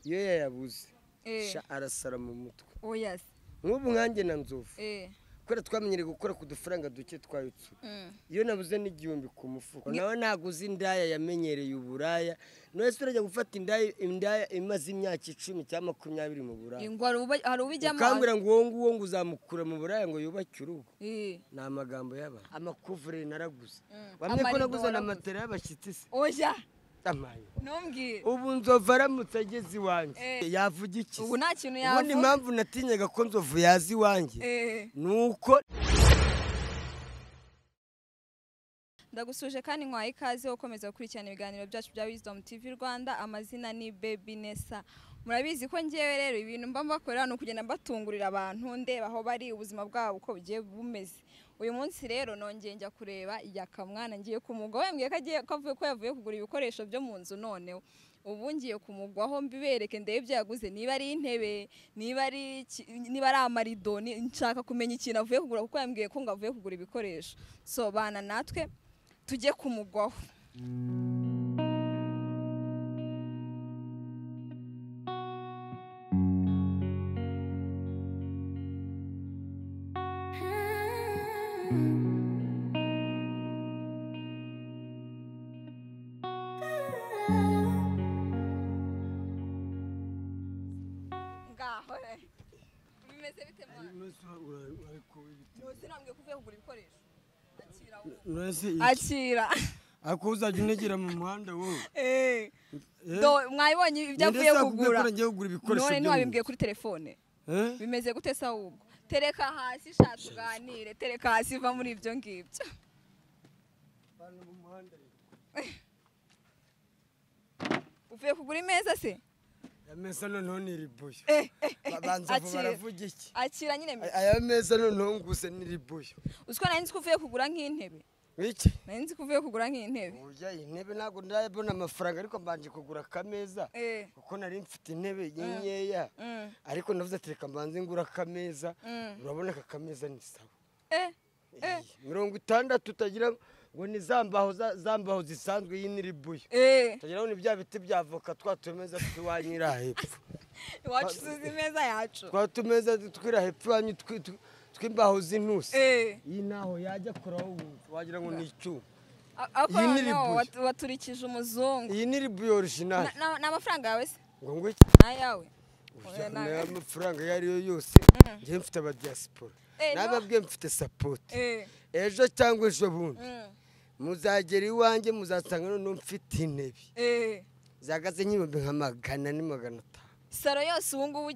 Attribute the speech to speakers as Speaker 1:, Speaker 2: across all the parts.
Speaker 1: Iyo yayabuze arasara mu mutwe.
Speaker 2: Oya.
Speaker 1: Nk'ubu nkanjye na Nzovu. Kubera twamenyereye gukora ku dufaranga duke twayutse. Iyo nabuze n'igihumbi ku mufuka. Nawe naguze indaya yamenyereye uburaya. None se urajya gufata indaya imaze imyaka 10 cyangwa 20 mu buraya.
Speaker 2: Ngo hari ubijyamo.
Speaker 1: Ukambwira ngo uwo nguwo ngo uzamukura mu buraya ngo yubake urugo. Ni amagambo y'abantu. Amakuvureri naraguze. Bamwe ko naguze na matera y'abashyitsi se.
Speaker 2: Oya.
Speaker 1: Ntumbwire. Ubu Nzovu aramutse ageze iwanjye yavuga iki?
Speaker 2: Ubu nta kintu yavuga.
Speaker 1: Ubundi impamvu natinyaga ko Nzovu yaza iwanjye nuko
Speaker 2: ndagusuje kandi nkwaye ikaze ukomeza gukurikirana ibiganiro byacu bya Wisdom TV Rwanda. Amazina ni Baby Nessa. Murabizi ko ngewe rero ibintu mba mbakorera ni ukugenda mbatungurira abantu ndeba aho bari ubuzima bwabo uko bugiye bumeze. Uyu munsi rero nongeye njya kureba Yakamwana, ngiye kumugwa. Yambwiye ko agiye ko yavuye kugura ibikoresho byo mu nzu, none ubu ngiye kumugwaho mbibereke ndebe ibyo yaguze, niba ari intebe, niba ari amarido, nshaka kumenya ikintu avuye kugura kuko yambwiye ko ngo avuye kugura ibikoresho. So bana natwe tujye kumugwaho. Ngaho bimeze bite mwana? Nambwiye ko uvuye kugura ibikoresho. Akira.
Speaker 1: Ako uzajya unegera mu muhanda wowe.
Speaker 2: Do mwayibonye ibyo avuye kugura. None ntiwabimbwiye kuri telefone. Bimeze gute se ahubwo? Tereka hasi sha tuganire, tereka hasi va muri ibyo ngibyo. Uvuye kugura imeza se?
Speaker 1: Ameza noneho ni ribuyo. Babanza baravuga iki?
Speaker 2: Akira nyine.
Speaker 1: Aya meza noneho nguse ni ribuyo.
Speaker 2: Uziko nari nzi ko uvuye kugura nk'intebe.
Speaker 1: Iki?
Speaker 2: Nari nzi ko uvuye kugura nk'intebe.
Speaker 1: Oya, intebe ntabwo ndabona amafaranga ariko mbanje kugura akameza. Kuko nari mfite intebe nkeya. Ariko navuze ati reka mbanze ngura akameza. Urabona aka kameza ni sawa. 60 utagira ngo ni zambaho zisanzwe, iyi ni ribuyo. Utagira ngo ni bya biti bya avoka twatumeza twiwanyira hepfo.
Speaker 2: Iwacu suzi meza yacu.
Speaker 1: Twatumeza twira hepfo wanyu twimbaho z'intusi. Iyi naho yajya koraho wumva wagira ngo ni icyuma.
Speaker 2: Iyi ni ribuyo. Waturikije umuzungu.
Speaker 1: Iyi ni ribuyo original.
Speaker 2: Na amafaranga yawe se?
Speaker 1: Ngo ngo iki?
Speaker 2: Ayawe.
Speaker 1: Oya, amafaranga yari yose. Ngiye mfite aba diaspora. Nababwiye mfite support. Ejo cyangwa ejo bundi. Muzagera iwanjye muzasanga none mfite intebe. Zagaze nk'ibihumbi nka 400 na 500.
Speaker 2: Saro yose ubu ngubu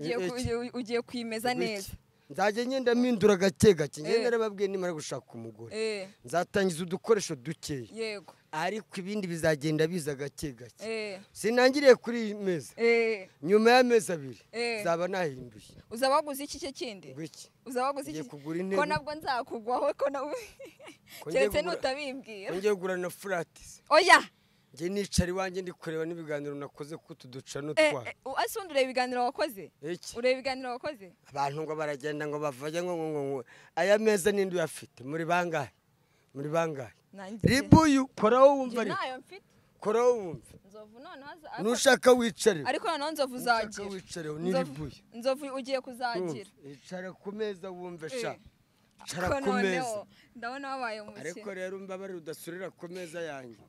Speaker 2: ugiye kwimeza neza.
Speaker 1: Nzajya ngenda mpindura gake gake, ngenda narababwiye nimara gushaka umugore. Nzatangiza udukoresho dukeya.
Speaker 2: Yego.
Speaker 1: Ariko ibindi bizagenda biza gake gake. Sinangiriye kuri iyi meza. Nyuma y'amezi 2 nzaba nahinduye.
Speaker 2: Uzaba waguze iki cye kindi? Uzaba waguze iki? Ko nabwo nzakugwaho ko nawe. Keretse nutabimbwira.
Speaker 1: Ngiye kugura na furatis.
Speaker 2: Oya.
Speaker 1: Ngiye nicara iwanjye ndi kureba n'ibiganiro nakoze kutuduca no twa.
Speaker 2: Ase undi ureba ibiganiro wakoze? Ureba ibiganiro wakoze?
Speaker 1: Abantu ngo baragenda ngo bavaye ngo ngo aya meza nindi uyafite muri bangahe? Muri bangahe? Ribuyu koraho wumva ari.
Speaker 2: Nayo mfite.
Speaker 1: Koraho wumva.
Speaker 2: Nzovu none haza.
Speaker 1: Nushaka wicare.
Speaker 2: Ariko none Nzovu uzagira.
Speaker 1: Nushaka wicare ni ribuyu.
Speaker 2: Nzovu ugiye kuzagira.
Speaker 1: Icara ku meza wumve sha. Icara ku meza.
Speaker 2: Ndabona wabaye umukire.
Speaker 1: Ariko rero mbabare udasurira ku meza yanjye.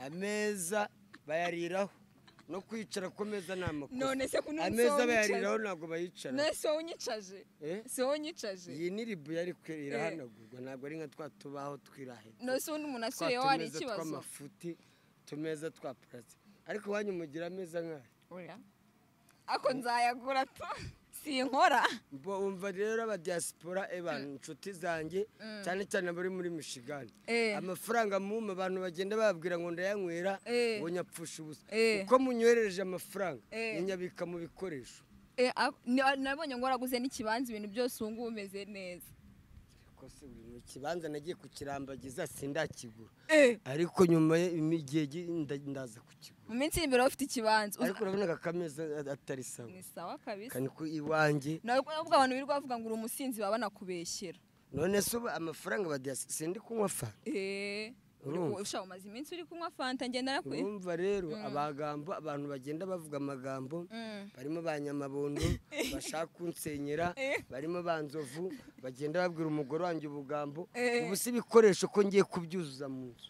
Speaker 1: Ameza bayariraho no kwicara ku meza ni amakosa.
Speaker 2: None se kuno
Speaker 1: ameza bayariraho ntabwo bayicara.
Speaker 2: None se unyicaje? Se unyicaje?
Speaker 1: Iyi ni ribuyu ariko irahanagurwa ntabwo ari nka twa tubaho twirahe.
Speaker 2: None se undi umuntu asuye wari ikibazo?
Speaker 1: Twamafuti tumeza twa plastic. Ariko wanyu mugira ameza nkahe?
Speaker 2: Oya. Ako nzayagura to. Sinkora.
Speaker 1: Mbo umva rero aba diaspora ebana inshuti zanjye cyane cyane bari muri Michigan. Amafaranga muma abantu bagenda bababwira ngo ndayanywera ngo nyapfusha ubusa. Uko munywerereje amafaranga nyabika mu bikoresho.
Speaker 2: Nabonye ngo waraguze n'ikibanza ibintu byose ubu ngubu umeze neza.
Speaker 1: Kose uri mu kibanza nagiye kukirambagiza sindakigura. Ariko nyuma y'igihe ndaza kukigura.
Speaker 2: Mu minsi imbere ufite ikibanza.
Speaker 1: Ariko urabona akameza atari sawa.
Speaker 2: Ni sawa kabisa.
Speaker 1: Kandi ku iwanjye.
Speaker 2: Nabwo abantu birirwa bavuga ngo uri umusinzi baba nakubeshyera.
Speaker 1: None se ubu amafaranga badiyasi sindi kunywa fa.
Speaker 2: Usha umaze iminsi uri kunywa fanta ngenda nakwi.
Speaker 1: Urumva rero abagambo abantu bagenda bavuga amagambo barimo ba Nyamabondo bashaka kunsenyera, barimo ba Nzovu bagenda babwira umugore wanjye ubugambo. Ubu si ibikoresho ko ngiye kubyuzuza mu nzu.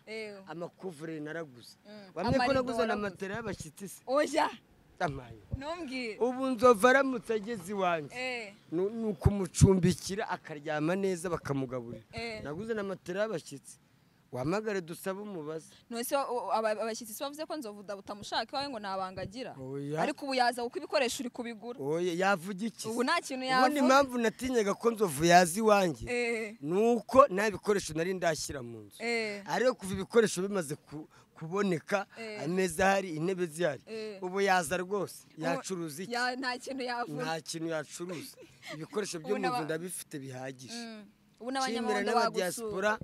Speaker 1: Amakuvure naraguze. Bamwe ko naguze na matera y'abashyitsi se.
Speaker 2: Oya.
Speaker 1: Amaye.
Speaker 2: Ntumbwire.
Speaker 1: Ubu Nzovu aramutse ageze iwanjye. Ni ukumucumbikira akaryama neza bakamugaburira. Naguze na matera y'abashyitsi. Wamagare dusaba umubaze.
Speaker 2: Nose abashyitsi bavuze ko Nzovu utamushaka iwawe ngo nabangagira. Ariko ubu yaza kuko ibikoresho uri kubigura.
Speaker 1: Oya yavuga iki?
Speaker 2: Ubu nta kintu yavuga.
Speaker 1: Ubundi impamvu natinyaga ko Nzovu yaza iwanjye nuko nta bikoresho nari ndashyira mu nzu. Ariko kuva ibikoresho bimaze kuboneka, ameza ahari, intebe zihari, ubu yaza rwose yacuruza iki?
Speaker 2: Nta kintu yavuga.
Speaker 1: Nta kintu yacuruza. Ibikoresho byo mu nzu ndabifite bihagije.
Speaker 2: Ubu n'abanyamahanga bagusura.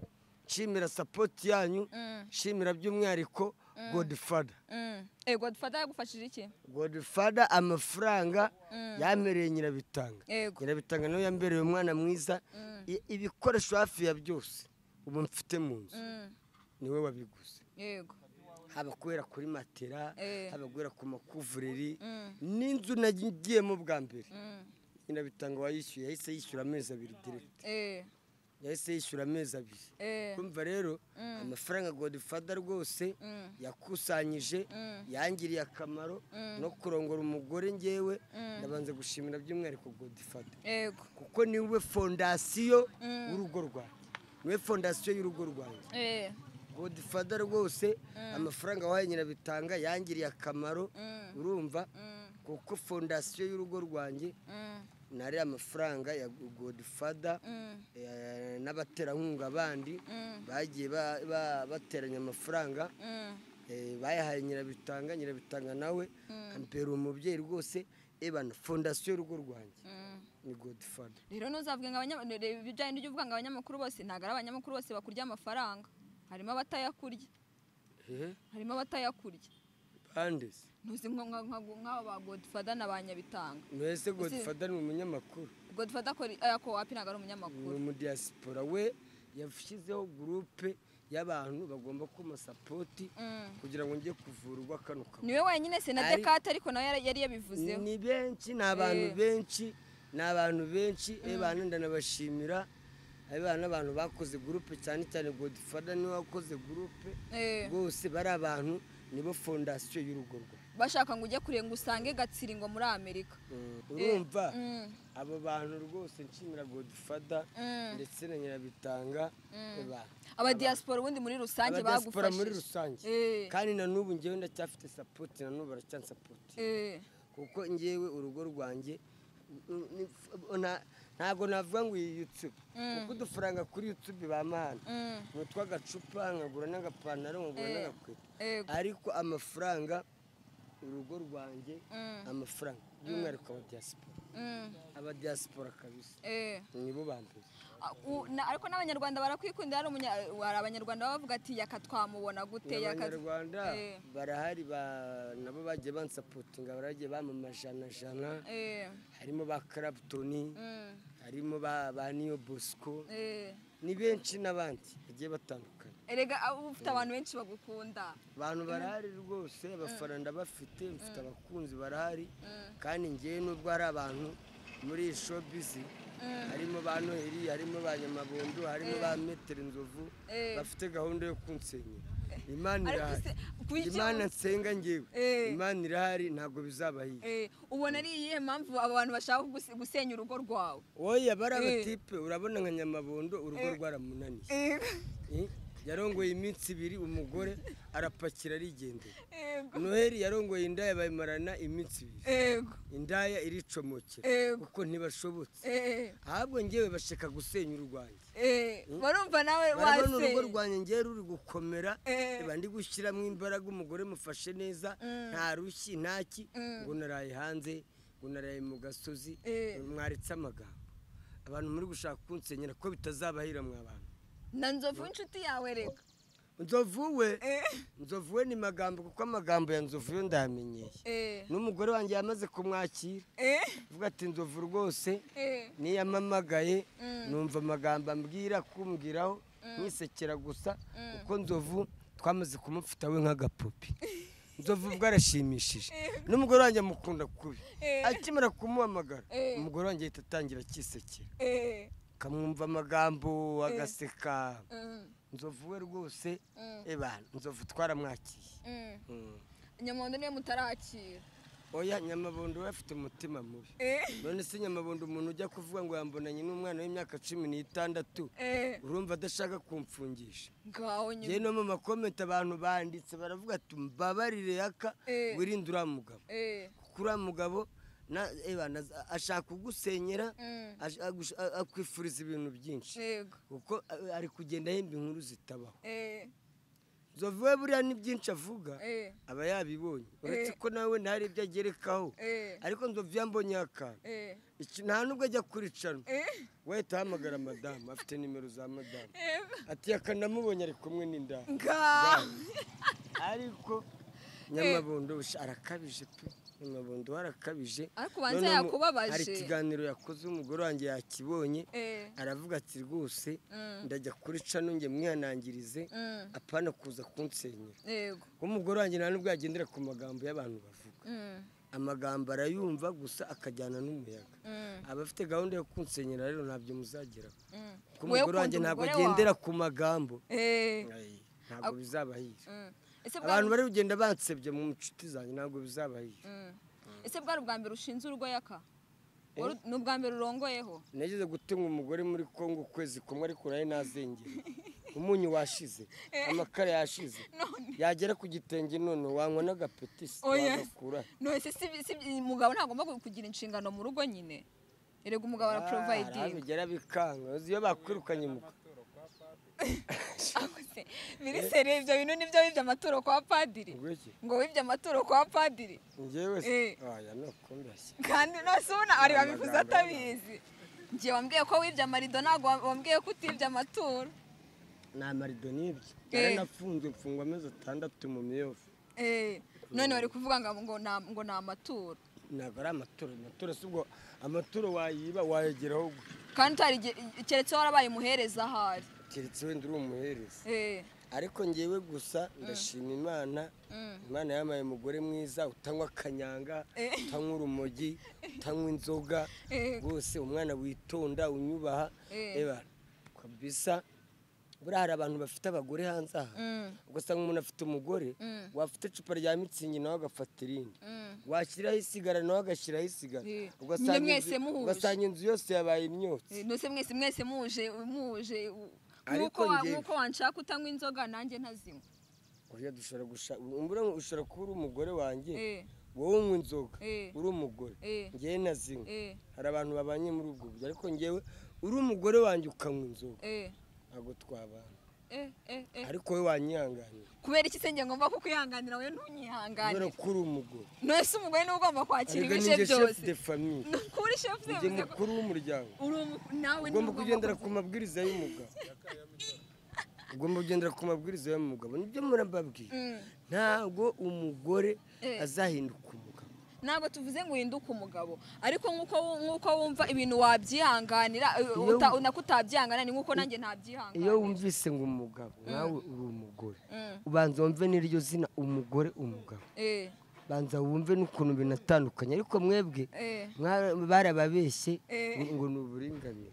Speaker 1: Nshimira support yanyu, nshimira by'umwihariko Godfather.
Speaker 2: Godfather yagufashije iki?
Speaker 1: Godfather amafaranga yampereye Nyirabitanga. Nyirabitanga nawe yambereye umwana mwiza, ibikoresho hafi ya byose ubu mfite mu nzu niwe wabiguze.
Speaker 2: Yego.
Speaker 1: Haba guhera kuri matera, haba guhera ku makuvureri, n'inzu nagiyemo bwa mbere. Nyirabitanga wayishyuye, yahise yishyura amezi abiri direct. Yahise yishyura amezi abiri. Kumva rero amafaranga Godfather rwose yakusanyije yangiriye akamaro no kurongora umugore ngewe. Ndabanza gushimira by'umwihariko Godfather.
Speaker 2: Yego.
Speaker 1: Kuko niwe fondasiyo y'urugo rwanjye. Niwe fondasiyo y'urugo rwanjye. Godfather rwose amafaranga wahaye Nyirabitanga yangiriye akamaro, urumva, kuko fondasiyo y'urugo rwanjye nari amafaranga ya Godfather n'abaterankunga bandi bagiye bateranya amafaranga, bayahaye Nyirabitanga. Nyirabitanga nawe ampera umubyeyi rwose, ebana fondasiyo y'urugo rwanjye ni Godfather.
Speaker 2: Rero ntuzavuge ngo ibijyanye n'ibyo uvuga ngo abanyamakuru bose, ntabwo ari abanyamakuru bose bakurya amafaranga, harimo abatayakurya. Harimo abatayakurya.
Speaker 1: Bande se?
Speaker 2: Ntuzi nk'aba ba Godfather na ba Nyabitanga.
Speaker 1: Mbese Godfather ni umunyamakuru?
Speaker 2: Godfather ako wapi, ntabwo ari umunyamakuru.
Speaker 1: Ni umudiaspora, we yashyizeho groupe y'abantu bagomba kuma support kugira ngo njye kuvurwa kano kaguru.
Speaker 2: Niwe wenyine se na Dekate, ariko nawe yari yabivuzeho.
Speaker 1: Ni benshi, ni abantu benshi, ni abantu benshi, abantu ndanabashimira. Abana abantu bakoze groupe, cyane cyane Godfather niwe wakoze groupe. Bose bari abantu nibo fondasiyo y'urugo rwa.
Speaker 2: Bashaka ngo ujye kurenga usange Gatsiri ngo muri Amerika.
Speaker 1: Urumva abo bantu rwose nshimira Godfather ndetse na Nyirabitanga.
Speaker 2: Aba diaspora ubundi muri rusange bagufashije.
Speaker 1: Muri rusange. Kandi na n'ubu ngewe ndacyafite support, na n'ubu baracyansupport. Kuko ngewe urugo rwanjye ntabwo navuga ngo iyi YouTube, kuko udufaranga kuri YouTube bamahana nutwa agacupa nkagura n'agapantaro nkagura n'agakweto, ariko amafaranga urugo rwanjye amafaranga by'umwihariko aba diaspora, aba diaspora kabisa nibo bambere.
Speaker 2: Ariko n'abanyarwanda barakwikundira, hari abanyarwanda bavuga ati yaka twamubona gute?
Speaker 1: Abanyarwanda barahari, nabo bagiye bansapotinga, baragiye bamamajana jana, harimo ba Clapton, harimo ba Niyo Bosco, ni benshi n'abandi bagiye batandukanye.
Speaker 2: Erega ufite abantu benshi bagukunda.
Speaker 1: Abantu barahari rwose, abafana ndabafite, mfite abakunzi barahari, kandi ngewe nubwo hari abantu muri showbiz harimo ba Noheli, harimo ba Nyamabondo, harimo ba Metero Nzovu bafite gahunda yo kunsenyera. Imana irahari, Imana nsenga ngewe, Imana irahari, ntabwo bizabahira.
Speaker 2: Ubona ari iyihe mpamvu abantu bashaka gusenya urugo rwawe?
Speaker 1: Oya bari abatipe, urabona nka Nyamabondo urugo rwaramunaniye. Yarongoye iminsi ibiri umugore arapakira arigendera. Noheli yarongoye indaya bayimarana iminsi ibiri. Indaya iricomokera kuko ntibashobotse. Ahubwo ngewe bashaka gusenya urwanjye.
Speaker 2: Barumva nawe
Speaker 1: wase. Barabona urugo rwanjye ngewe ruri gukomera, bandi gushyiramo imbaraga, umugore mufashe neza, nta rushyi ntaki, ngo naraye hanze, ngo naraye mu gasozi, mwaretse amagambo. Abantu muri gushaka kunsenyera ko bitazabahira mwa bantu.
Speaker 2: Na Nzovu inshuti yawe reka.
Speaker 1: Nzovu we ni magambo, kuko amagambo ya Nzovu yo ndayamenyeye. N'umugore wanjye yamaze kumwakira. Avuga ati Nzovu rwose niyamamagaye numva amagambo ambwira kumbwiraho nyisekera gusa kuko Nzovu twamaze kumufata we nk'agapupi. Nzovu ubwo arashimishije n'umugore wanjye amukunda kubi, akimara kumuhamagara umugore wanjye ahita atangira akisekera, akamwumva amagambo agaseka. Nzovu we rwose eba Nzovu twaramwakiye.
Speaker 2: Nyamabondo niwe mutarakira?
Speaker 1: Oya, Nyamabondo we afite umutima mubi. None se Nyamabondo umuntu ujya kuvuga ngo yambonanye n'umwana w'imyaka 16, urumva adashaka kumfungisha?
Speaker 2: Ngaho nyine.
Speaker 1: Njye no mu makomenti abantu banditse baravuga ati mbabarire Yaka, wirinde uriya mugabo, kuko uriya mugabo ashaka kugusenyera, akwifuriza ibintu byinshi, kuko ari kugenda ahemba inkuru zitabaho. Nzovu we buriya ni byinshi avuga aba yabibonye, uretse ko nawe ntari ibyo agerekaho, ariko Nzovu yambonye akantu nta nubwo ajya kuricana, we ahita ahamagara madamu, afite nimero za madamu, ati Yaka ndamubonye ari kumwe n'indaya. Ariko Nyamabondo arakabije pe, Nyamabondo arakabije.
Speaker 2: Ariko ubanza yakubabaje.
Speaker 1: Hari ikiganiro yakoze umugore wanjye yakibonye, aravuga ati rwose ndajya kuri cano nge mwihanangirize, apana kuza kunsenyera. Umugore wanjye nta nubwo yagendera ku magambo y'abantu bavuga, amagambo arayumva gusa akajyana n'umuyaga. Abafite gahunda yo kunsenyera rero ntabyo muzageraho, kuko umugore wanjye ntabwo agendera ku magambo, ntabwo bizabahira. Abantu bari kugenda bansebye mu nshuti zanjye ntabwo bizabahira.
Speaker 2: Ese bwari ubwa mbere ushinze urugo Yaka? Ni ubwa mbere urongoyeho?
Speaker 1: Nageze gutunga umugore muri Kongo ukwezi kumwe, ariko nari nazengeye, umunyu washize, amakara yashize, yagera ku gitenge none wanywa n'agapetisi wagakura.
Speaker 2: None se si umugabo ntagomba kugira inshingano mu rugo nyine? Erega umugabo araproviding.
Speaker 1: Bigera bikanga iyo bakwirukanye muka.
Speaker 2: Minisitiri ibyo bintu nibyo wibye amaturo kwa padiri? Ngo wibye amaturo kwa padiri?
Speaker 1: Njyewe se oya no kumbeshya.
Speaker 2: Kandi nose ubona ari babivuze atabizi. Njye wambwiye ko wibye amarido, ntabwo wambwiye ko utibye amaturo.
Speaker 1: Nta marido nibye. Naranafunzwe mfungwa amezi 6 mu miyovu.
Speaker 2: None bari kuvuga ngo ngo ni amaturo.
Speaker 1: Ntabwo ari amaturo, amaturo si ubwo amaturo wayiba wayageraho.
Speaker 2: Kandi utari keretse warabaye umuhereza ahari.
Speaker 1: Keretse wenda uri umuhereza. Ariko ngewe gusa ndashima Imana, Imana yampaye umugore mwiza utanywa kanyanga, utanywa urumogi, utanywa inzoga, rwose umwana witonda unyubaha, eba kabisa. Buriya hari abantu bafite abagore hanze aha, ugasanga umuntu afite umugore wafite icupa rya mitsingi nawe agafata irindi, washyiraho isigara nawe agashyiraho isigara, ugasanga inzu yose yabaye imyotsi.
Speaker 2: Nose mwese mwese muje nkuko wanshaka utanywa inzoga nanjye ntazinywa.
Speaker 1: Oya dushobora gushaka, ushobora kuba uri umugore wanjye, wowe unywa inzoga uri umugore, njyewe ntazinywa. Hari abantu babanye muri ubwo buryo, ariko njyewe uri umugore wanjye ukanywa inzoga ntabwo twabana. Ariko wowe wanyihanganira.
Speaker 2: Kubera iki se njye ngomba kukwihanganira wowe ntunyihanganire?
Speaker 1: Kubera ko uri umugore.
Speaker 2: None se umugore niwe ugomba kwakira ibice byose?
Speaker 1: Chef de famille.
Speaker 2: Kuri chef de
Speaker 1: famille. Mukuru w'umuryango.
Speaker 2: Nawe
Speaker 1: ugomba kugendera ku mabwiriza y'umugabo. Ugomba kugendera ku mabwiriza y'umugabo. Nibyo murababwiye. Ntabwo umugore azahinduka umugabo.
Speaker 2: Ntabwo tuvuze ngo uhinduke umugabo, ariko nkuko wumva ibintu wabyihanganira, unakutabyihangana ni nkuko nanjye ntabyihanganira.
Speaker 1: Iyo wumvise ngo umugabo nawe uri umugore, ubanza wumve n'iryo zina umugore umugabo, banza wumve n'ukuntu binatandukanye. Ariko mwebwe barababeshye ngo ni uburinganire.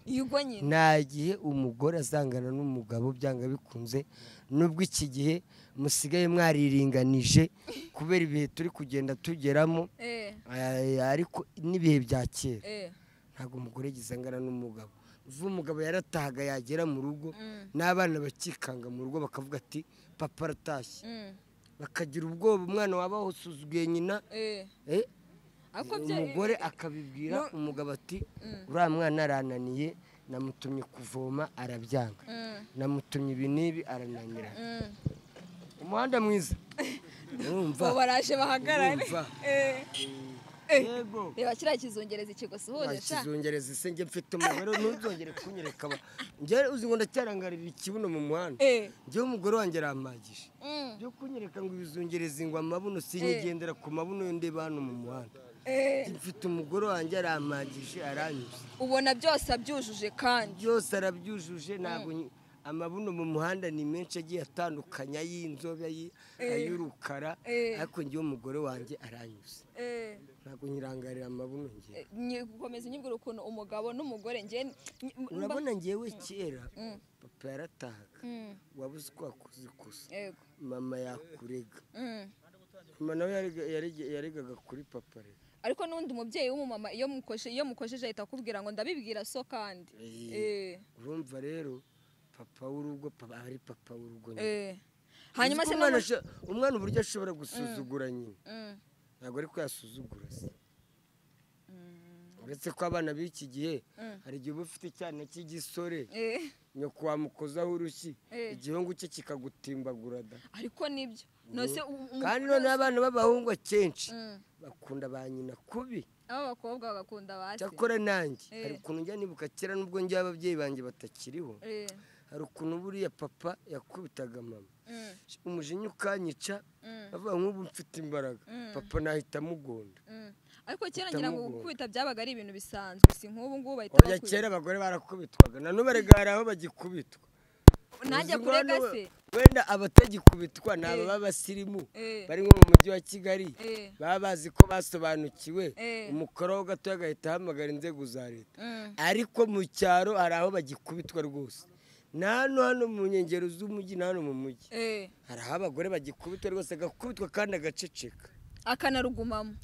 Speaker 1: Nta gihe umugore azangana n'umugabo byanga bikunze, nubwo iki gihe musigaye mwariringanije kubera ibihe turi kugenda tugeramo, ariko n'ibihe bya kera ntabwo umugore yagize angana n'umugabo. Uvuga umugabo yaratahaga yagera mu rugo n'abana bakikanga mu rugo bakavuga ati papa aratashye, bakagira ubwoba umwana waba usuzuguye nyina. Umugore akabibwira umugabo ati uriya mwana arananiye, namutumye kuvoma arabyanga, namutumye ibi n'ibi arananira. Umuhanda mwiza. Urumva
Speaker 2: baraje bahagarare. Yego. Reba kiriya kizungereza ikigusuhuje sha.
Speaker 1: Kizungereza se njye mfite umugore ntuzongere kunyereka. Njye uzi ngo ndacyarangarira ikibuno mu muhanda. Njye umugore wanjye arampagije. Byo kunyereka ngo ibizungereza ngo amabuno sinyigendera ku mabuno ndeba hano mu muhanda. Mfite umugore wanjye arampagije aranyuze.
Speaker 2: Ubona byose abyujuje kandi.
Speaker 1: Byose arabyujuje ntabwo Amabuno mu muhanda ni menshi agiye atandukanye, ay'inzobe, ay'urukara, ariko ngewe umugore wanjye aranyuze. Ntabwo nyirangarira amabuno ngewe.
Speaker 2: Gukomeza unyibwira ukuntu umugabo n'umugore ngewe.
Speaker 1: Urabona ngewe kera papa yaratahaga, wabuze uko wakoze ikosa, mama yakurega. Mama nawe yaregaga kuri papa rero.
Speaker 2: Ariko n'undi mubyeyi w'umumama iyo mukosheje ahita akubwira ngo ndabibwira so kandi.
Speaker 1: Urumva rero papa w'urugo, papa ari papa w'urugo.
Speaker 2: Hanyuma se
Speaker 1: umwana uburyo ashobora gusuzugura nyina, ntabwo ariko yasuzugura se. Uretse ko abana b'iki gihe hari igihe uba ufite icyana cy'igisore, nyoko wamukozaho urushyi, igihungu cye kikagutimbagura da.
Speaker 2: Ariko nibyo.
Speaker 1: Kandi none abana b'abahungu akenshi bakunda ba nyina kubi,
Speaker 2: abo bakobwa bagakunda ba se.
Speaker 1: Cyakora nanjye hari ukuntu njya nibuka kera, nubwo njye ababyeyi banjye batakiriho, hari ukuntu buriya papa yakubitaga mama, umujinya ukanyica, avuga nk'ubu mfite imbaraga, papa nahita amugonda.
Speaker 2: Ariko kera ngira ngo gukubita byabaga ari ibintu bisanzwe, si nk'ubu ngubu bahita bakubita.
Speaker 1: Kera abagore barakubitwaga, na n'ubu erega hari aho bagikubitwa.
Speaker 2: Nanjye kurega se
Speaker 1: wenda abatagikubitwa ni aba b'abasirimu bari nko mu mujyi wa Kigali, baba bazi ko basobanukiwe, umukoro wo gato agahita ahamagara inzego za leta. Ariko mu cyaro hari aho bagikubitwa rwose, na hano mu nkengero z'umujyi, na hano mu mujyi hari aho abagore bagikubitwa rwose, agakubitwa kandi agaceceka,
Speaker 2: akanarugumamo.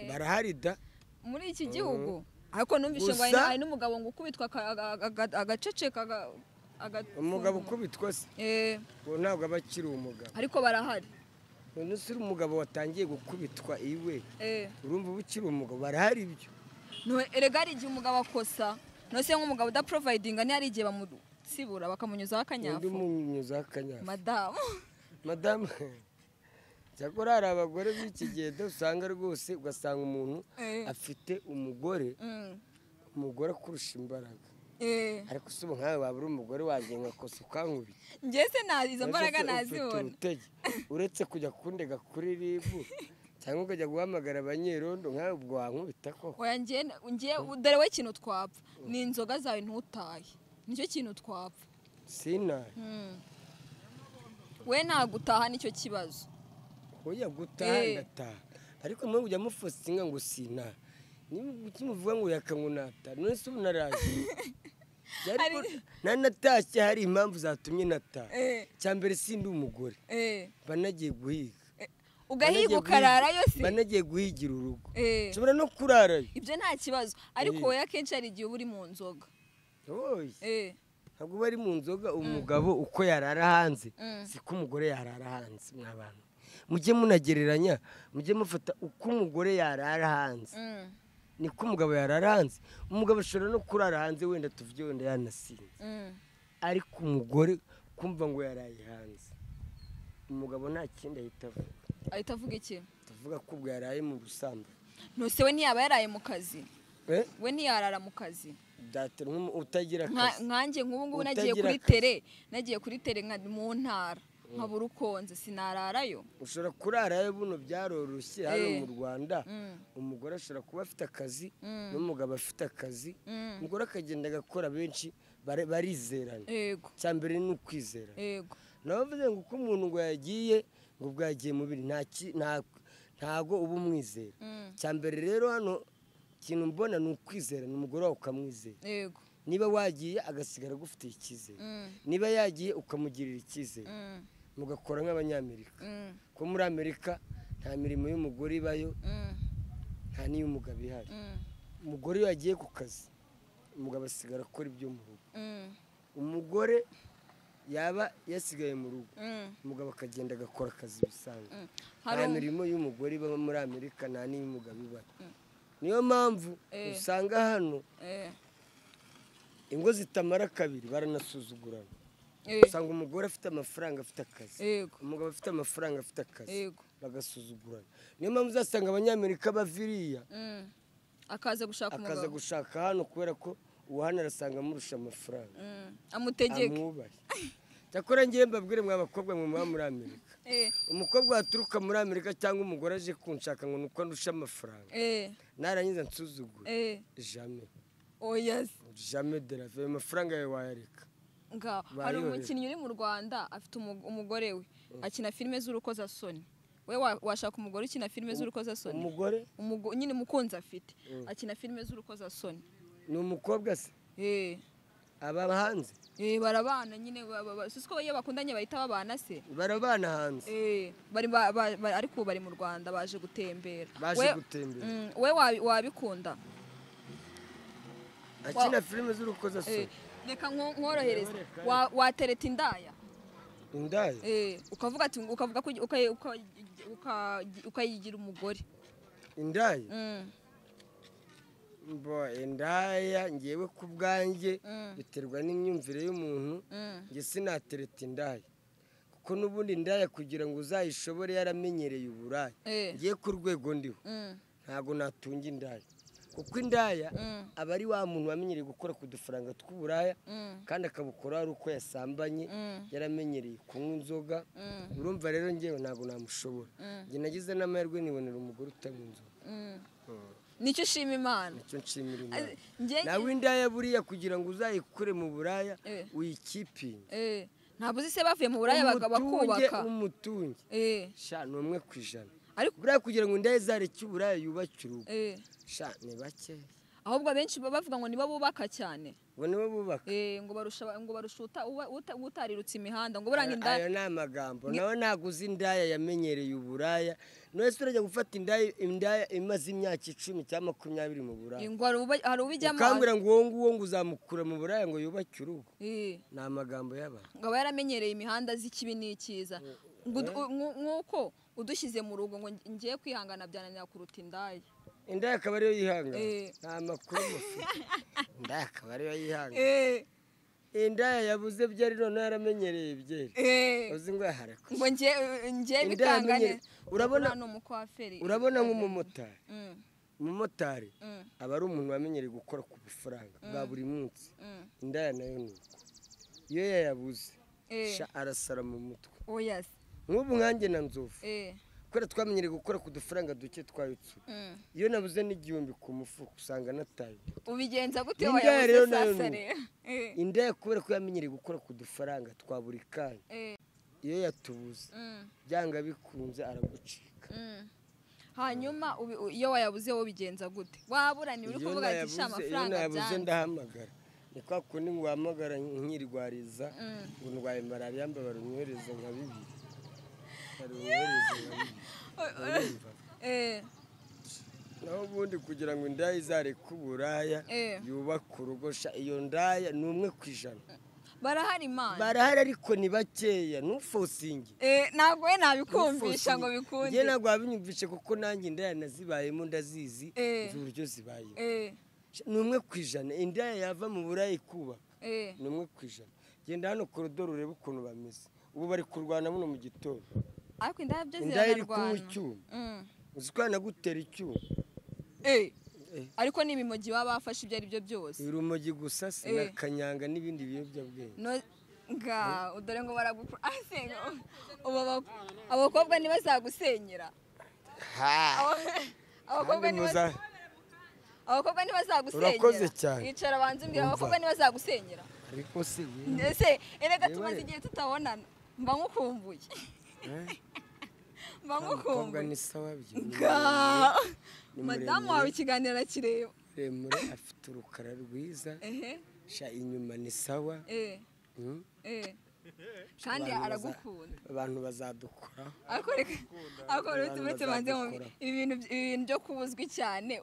Speaker 1: Barahari da
Speaker 2: muri iki gihugu. Ariko numvise ngo hari n'umugabo ngo ukubitwa agaceceka.
Speaker 1: Umugabo ukubitwa se uwo ntabwo aba akiri umugabo.
Speaker 2: Ariko barahari.
Speaker 1: None se umugabo watangiye gukubitwa iwe, urumva uba ukiri umugabo? Barahari ibyo.
Speaker 2: Erega hari igihe umugabo akosa, none se nk'umugabo udaprovidinga ni hari igihe bamusibura bakamunyuzaho akanyafu.
Speaker 1: Undi munyuzaho akanyafu. Madamu. Cyakora hari abagore b'iki gihe usanga rwose, ugasanga umuntu afite umugore, umugore akurusha imbaraga. Ariko se ubu nkawe waba uri umugore wanjye nkakosa ukankubita?
Speaker 2: Njye se izo mbaraga nazibona.
Speaker 1: Uretse kujya kundega kuri RIB cyangwa ukajya guhamagara abanyerondo, nkawe ubwo wankubita koko?
Speaker 2: Oya njye dore we ikintu twapfa ni inzoga zawe ntutahe, nicyo kintu twapfa.
Speaker 1: Sinahe
Speaker 2: we ntabwo utaha nicyo kibazo.
Speaker 1: Oya gutaha ndataha, ariko mwe ujya mufosinga ngo sinaha, niba ukimuvuga ngo yakangunata, none se ubu naraje. Nanatashye hari impamvu zatumye nataha. Icya mbere sindi umugore, mba nagiye guhiga.
Speaker 2: Ugahiga ukararayo se?
Speaker 1: Mba nagiye guhigira urugo, nshobora no kurarayo.
Speaker 2: Ibyo nta kibazo, ariko wowe akenshi hari igihe uba uri mu nzoga.
Speaker 1: Ntabwo uba ari mu nzoga. Umugabo uko yarara hanze siko umugore yarara hanze. Mw'abantu mujye munagereranya, mujye mufata uko umugore yarara hanze niko umugabo yarara hanze. Umugabo ashobora no kurara hanze wenda tuvuge wenda yanasinze, ariko umugore kumva ngo yaraye hanze, umugabo nta kindi ahita avuga.
Speaker 2: Ahita avuga iki?
Speaker 1: Avuga ko ubwo yaraye mu busambanyi.
Speaker 2: Nose we ntiyaba yaraye mu kazi? We ntiyarara mu kazi?
Speaker 1: Utagira akazi.
Speaker 2: Nkanjye nk'ubu ngubu nagiye kuri tere mu ntara nkabura ukonze, sinararayo.
Speaker 1: Ushobora kurarayo, buno byaroroshye hano mu Rwanda. Umugore ashobora kuba afite akazi n'umugabo afite akazi, umugore akagenda agakora, benshi barizerana. Icya mbere ni ukwizerana. Nawe bavuze ngo uko umuntu ngo yagiye ngo bwagiye mubiri ntago uba umwizera. Icya mbere rero hano ikintu mbona ni ukwizerana, umugore wawe ukamwizera. Niba wagiye agasigara agufitiye icyizere, niba yagiye ukamugirira icyizere, mugakora nk'abanyamerika. Ko muri Amerika nta mirimo y'umugore ibayo, nta n'iy'umugabo ihari. Umugore iyo yagiye ku kazi, umugabo asigara akora ibyo mu rugo. Umugore yaba yasigaye mu rugo, umugabo akagenda agakora akazi bisanzwe. Nta mirimo y'umugore iba muri Amerika, nta n'iy'umugabo ibayo. Niyo mpamvu usanga hano ingo zitamara kabiri baranasuzugurana. Usanga umugore afite amafaranga afite akazi, umugabo afite amafaranga afite akazi, bagasuzugurana. Niyo mpamvu uzasanga abanyamerika baviriya
Speaker 2: akaza gushaka umugabo,
Speaker 1: akaza gushaka hano, kubera ko uwo hano arasanga amurusha amafaranga,
Speaker 2: amutegeke,
Speaker 1: amwubahe. Cyakora ngiye mbabwire mwa bakobwa mwe muba muri Amerika, umukobwa waturuka muri Amerika cyangwa umugore aje kunshaka ngo nuko ndusha amafaranga, narangiza nsuzugure, jamais.
Speaker 2: Oya
Speaker 1: Jamais de la vie, amafaranga yawe wayareka.
Speaker 2: Nga hari umukinnyi uri mu Rwanda afite umugore we akina filime z'urukozasoni. We washaka umugore ukina filime z'urukozasoni?
Speaker 1: Umugore?
Speaker 2: Nyine umukunzi afite akina filime z'urukozasoni.
Speaker 1: Ni umukobwa se? Aba hanze?
Speaker 2: Barabana nyine, sisiko iyo bakundanye bahita babana se?
Speaker 1: Barabana hanze.
Speaker 2: Bari ariko bari mu Rwanda baje gutembera.
Speaker 1: Baje gutembera.
Speaker 2: We wabikunda?
Speaker 1: Akina filime z'urukozasoni.
Speaker 2: Reka nkorohereze. Watereta indaya?
Speaker 1: Indaya?
Speaker 2: Ukavuga ati ukavuga ko ukayigira umugore.
Speaker 1: Indaya? Bo indaya ngewe ku bwanjye biterwa n'imyumvire y'umuntu, nge sinatereta indaya. Kuko n'ubundi indaya kugira ngo uzayishobore yaramenyereye uburaya. Ngiye ku rwego ndiho. Ntago natunga indaya. Kuko indaya aba ari wa muntu wamenyereye gukora ku dufaranga tw'uburaya kandi akabukora ari uko yasambanye, yaramenyereye kunywa inzoga. Urumva rero ngewe ntago namushobora. Nge nagize n'amahirwe nibonera umugore utanywa inzoga.
Speaker 2: Nicyo nshima Imana.
Speaker 1: Nicyo nshimira Imana. Nawe indaya buriya kugira ngo uzayikure mu buraya uyikipinge.
Speaker 2: Ntabwo uzi se bavuye mu buraya bakubaka.
Speaker 1: Umutunge. Sha ni 1 ku ijana. Ariko buriya kugira ngo indaya izareke uburaya yubake urugo. Sha ni bake.
Speaker 2: Ahubwo abenshi bavuga ngo nibo bubaka cyane.
Speaker 1: Ngo nibo bubaka.
Speaker 2: Ngo barusha ngo barushuta utarirutse imihanda ngo buranga indaya.
Speaker 1: Ayo ni amagambo. Nawe ntago uzi indaya yamenyereye uburaya. None se urajya gufata indaya imaze imyaka 10 cyangwa 20 mu buraya.
Speaker 2: Ngo hari ubijyamo.
Speaker 1: Ukambwira ngo uwo nguwo ngo uzamukura mu buraya ngo yubake urugo. Ni amagambo y'abantu.
Speaker 2: Ngo aba yaramenyereye imihanda z'ikibi n'ikiza. Nkuko udushyize mu rugo ngo ngiye kwihangana byananira kuruta indaya.
Speaker 1: Indaya akaba ariyo yihangana. Nta makuru mufite. Indaya akaba ariyo yihangana. Indaya yabuze byari none yaramenyereye ibyeri. Uzi ngo yahareka.
Speaker 2: Ngo ngiye bikangane.
Speaker 1: Urabona urabona nk'umumotari. Umumotari aba ari umuntu wamenyereye gukora ku bufaranga bwa buri munsi. Indaya nayo ni uko. Iyo yayabuze arasara mu mutwe.
Speaker 2: Oya.
Speaker 1: Nk'ubu nkanjye na Nzovu. Kubera twamenyereye gukora ku dufaranga duke twayutse. Iyo nabuze n'igihumbi ku mufuka usanga nataye.
Speaker 2: Ubigenza gute wayabuze sasa rero?
Speaker 1: Indaya kubera ko yamenyereye gukora ku dufaranga twa buri kanya. Iyo yatubuze byanga bikunze aragucika.
Speaker 2: Hanyuma iyo wayabuze wowe ubigenza gute? Waburaniye uri kuvuga ati sha amafaranga
Speaker 1: byanze. Iyo nayabuze ndahamagara. Ni kwa kundi ngo wahamagara nkirwariza ngo ndwaye malaria mbabara unyohereze nka bibiri. Naho ubundi kugira ngo indaya izareke uburaya yubake urugo, iyo ndaya ni 1 ku ijana.
Speaker 2: Barahari Imana.
Speaker 1: Barahari ariko ni bakeya, ntufosinge.
Speaker 2: Ntabwo we nabikumvisha ngo bikunde.
Speaker 1: Njye ntabwo wabinyumvishe kuko nanjye indaya nazibayemo ndazizi, nzi uburyo zibayeho. Ni 1 ku ijana indaya yava mu buraya ikubaka. Ni 1 ku ijana. Genda hano korodoro urebe ukuntu bameze. Ubu bari kurwana buno mu gitondo.
Speaker 2: Ariko indaya byo ziranarwana.
Speaker 1: Uzi ko yanagutera icyuma.
Speaker 2: Ariko ni ibimogi baba bafashe ibyo ari byo byose.
Speaker 1: Urumogi gusa se na kanyanga n'ibindi biyobyabwenge.
Speaker 2: No nga udore ngo baragukura. Abakobwa ntibazagusenyera. Abakobwa ntibazagusenyera.
Speaker 1: Urakoze cyane.
Speaker 2: Icara banze umbwira abakobwa ntibazagusenyera.
Speaker 1: Ariko se we.
Speaker 2: Ese erega tumaze igihe tutabonana. Mba nkukumbuye. Mba nkukumbuye.
Speaker 1: Ni sawa byo.
Speaker 2: Madamu wawe ikiganiro arakireba.
Speaker 1: Muremure afite urukara rwiza. Sha inyuma ni sawa.
Speaker 2: Kandi aragukunda.
Speaker 1: Abantu bazadukora.
Speaker 2: Ariko uretse banze ibintu byo kubuzwi cyane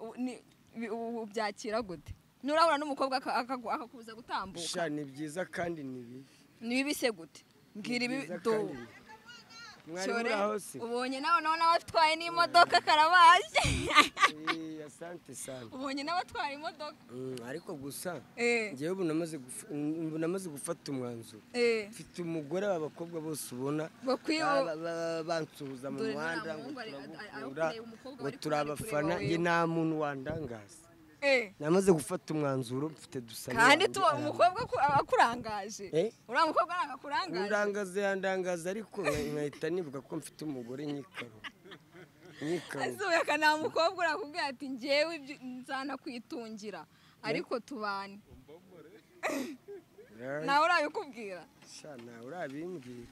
Speaker 2: ubyakira gute? Nurabura n'umukobwa akakubuza gutambuka.
Speaker 1: Sha ni byiza kandi ni bibi.
Speaker 2: Ni bibi se gute? Mbwira ibi do. Ubonye nawe none abatwaye n'imodoka karabaje.
Speaker 1: Asante sana.
Speaker 2: Ubonye n'abatwaye imodoka.
Speaker 1: Ariko gusa ngewe ubu namaze gufata umwanzuro. Mfite umugore abakobwa bose ubona bansuhuza mu muhanda ngo turagukunda ngo turabafana, nge nta muntu wandangaza. Namaze gufata umwanzuro mfite dusaba.
Speaker 2: Kandi tuba umukobwa akurangaje. Uriya mukobwa ntabwo akurangaje.
Speaker 1: Urangaze yandangaza ariko nkahita nibuka ko mfite umugore nyikaro.
Speaker 2: Azuye kana mukobwa urakubwira ati ngewe nzana kwitungira. Ariko tubane. Nawe urabikubwira?
Speaker 1: Sha nawe urabimbwira.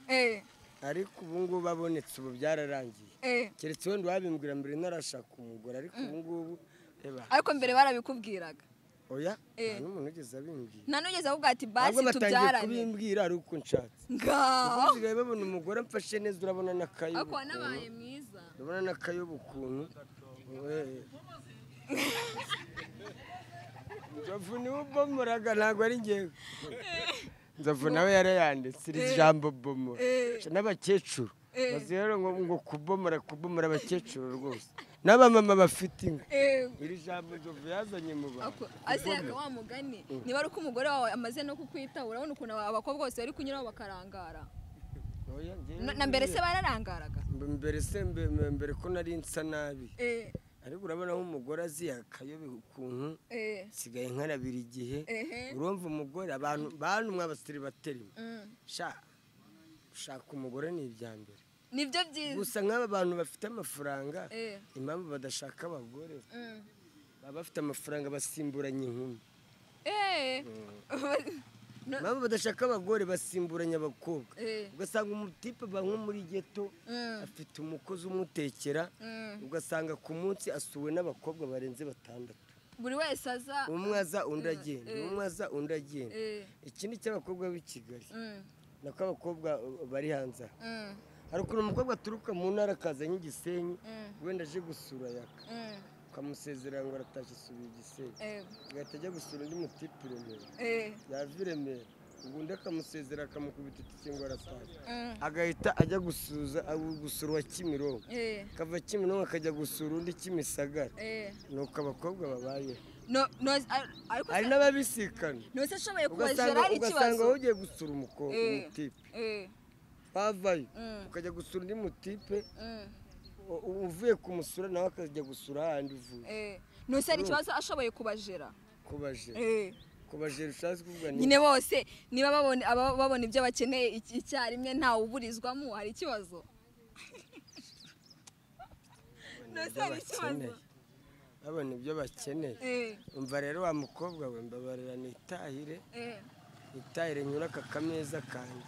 Speaker 1: Ariko ubu ngubu abonetse ubu byararangiye. Keretse wenda wabimbwira mbere narashaka umugore ariko ubu ngubu reba.
Speaker 2: Ariko mbere barabikubwiraga.
Speaker 1: Oya, nta n'umuntu ugeze abimbwira.
Speaker 2: Nta n'ugeze avuga ati basi tubyarane.
Speaker 1: Kubimbwira ari uko nshatse.
Speaker 2: Ngaho.
Speaker 1: Usigaye babona umugore amfashe neza urabona n'akayobo.
Speaker 2: Ariko wanabaye mwiza.
Speaker 1: Urabona n'akayobo ukuntu. Nzovu niwe ubomoraga ntabwo ari njyewe. Nzovu nawe yarayanditse iri jambo bomora. N'abakecuru bazihera ngo kubomora kubomora abakecuru rwose. N'abamama bafite inka. Iri jambo Nzovu yazanye mu bantu.
Speaker 2: Aseka wa mugani niba ari uko umugore wawe amaze no kukwita urabona ukuntu abakobwa bose bari kunyuraho bakarangara. Na mbere se bararangaraga?
Speaker 1: Mbere se mbere ko nari nsa nabi. Ariko urabona nk'umugore azi akayobe ukuntu nsigaye nkarabira igihe. Urumva umugore abantu bantu mw'abasiribateri. Sha ushaka umugore ni ibya mbere.
Speaker 2: Nibyo byiza.
Speaker 1: Gusa nk'aba bantu bafite amafaranga impamvu badashaka abagore baba bafite amafaranga basimburanye inkumi. Impamvu badashaka abagore basimburanye abakobwa. Ugasanga umutipe nko muri ghetto afite umukozi umutekera, ugasanga ku munsi asuwe n'abakobwa barenze 6.
Speaker 2: Buri wese aza
Speaker 1: umwe aza undi agenda, umwe aza undi agenda. Ikindi cy'abakobwa b'i Kigali nako abakobwa bari hanze. Hari ukuntu umukobwa aturuka mu ntara akaza nk'igisenyi wenda aje gusura Yaka ukamusezerera ngo aratashye asubiye Igisenyi, agahita ajya gusura undi mutipe i Remera, yava i Remera ubundi akamusezera akamukubita itike ngo aratashye, agahita ajya gusura uwa Kimironko, akava Kimironko akajya gusura undi Kimisagara. Nuko abakobwa babayeho. Hari n'ababisikana. Ugasanga wowe ugiye gusura umukobwa umutipe bavayo ukajya gusura undi mutipe uvuye kumusura nawe akajya gusura ahandi uvuye.
Speaker 2: Nose hari ikibazo ashoboye kubajera.
Speaker 1: Kubajera. Kubajera ushatse kuvuga ni
Speaker 2: nyine bose niba babona ibyo bakeneye icyarimwe ntawe uburizwamo hari ikibazo. Nose hari ikibazo.
Speaker 1: Babona ibyo bakeneye. Umva rero wa mukobwa we mbabarira nitahire. Nitahire nyura aka kameza kanjye.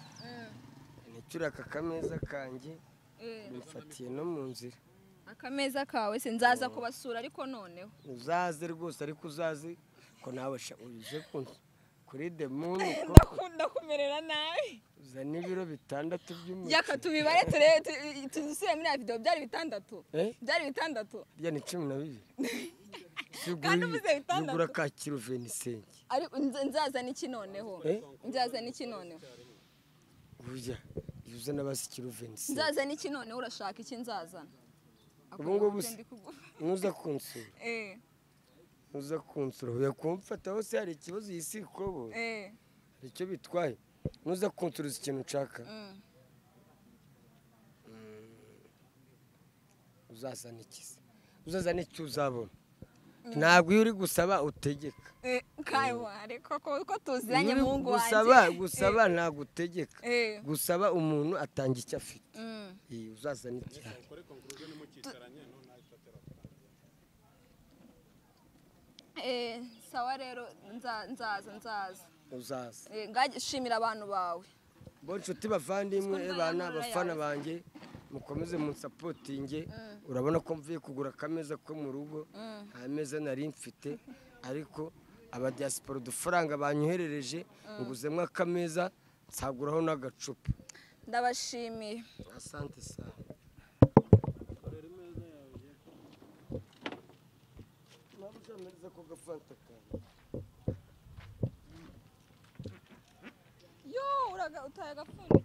Speaker 1: Nicyura aka kameza kanjye. Bifatiye no mu nzira.
Speaker 2: Akameza kawe se nzaza kubasura ariko noneho.
Speaker 1: Uzaze rwose ariko uzaze ko nawe uje kuri the moon ko
Speaker 2: ndakunda kumerera nabi.
Speaker 1: Uzana ibiro 6 by'umuceri.
Speaker 2: Yaka tubibare turebe tuzusire muri ya video byari 6. Byari 6.
Speaker 1: Rya ni 12.
Speaker 2: Kandi uvuze 6.
Speaker 1: Ugura ka kilo 25.
Speaker 2: Ariko nzazana iki noneho? Nzazana iki noneho?
Speaker 1: Uya uzana basi kilo 25.
Speaker 2: Nzazana iki noneho urashaka iki nzazana?
Speaker 1: Ubu ngubu nuza kunsura. Nuza kunsura uya kumfata hose hari ikibazo yisi ikobo. Hari icyo bitwaye. Nuza kunsura ikintu nshaka. Uzazana iki se? Uzazana icyo uzabona. Ntabwo iyo uri gusaba utegeka.
Speaker 2: Ariko ko tuziranye muhungu wanjye.
Speaker 1: Gusaba ntabwo utegeka. Gusaba umuntu atanga icyo afite. Uzazana iki?
Speaker 2: Sawa rero nzaza.
Speaker 1: Uzaza.
Speaker 2: Ngashimira abantu bawe.
Speaker 1: Bo nshuti bavandimwe bana abafana banjye mukomeze munsapotinge. Urabona ko mvuye kugura akameza ko mu rugo, nta meza nari mfite ariko aba diaspora udufaranga banyoherereje nguzemo akameza nsaguraho n'agacupa.
Speaker 2: Ndabashimiye.
Speaker 1: Asante sana.
Speaker 2: Yo utaye agapfundikizo.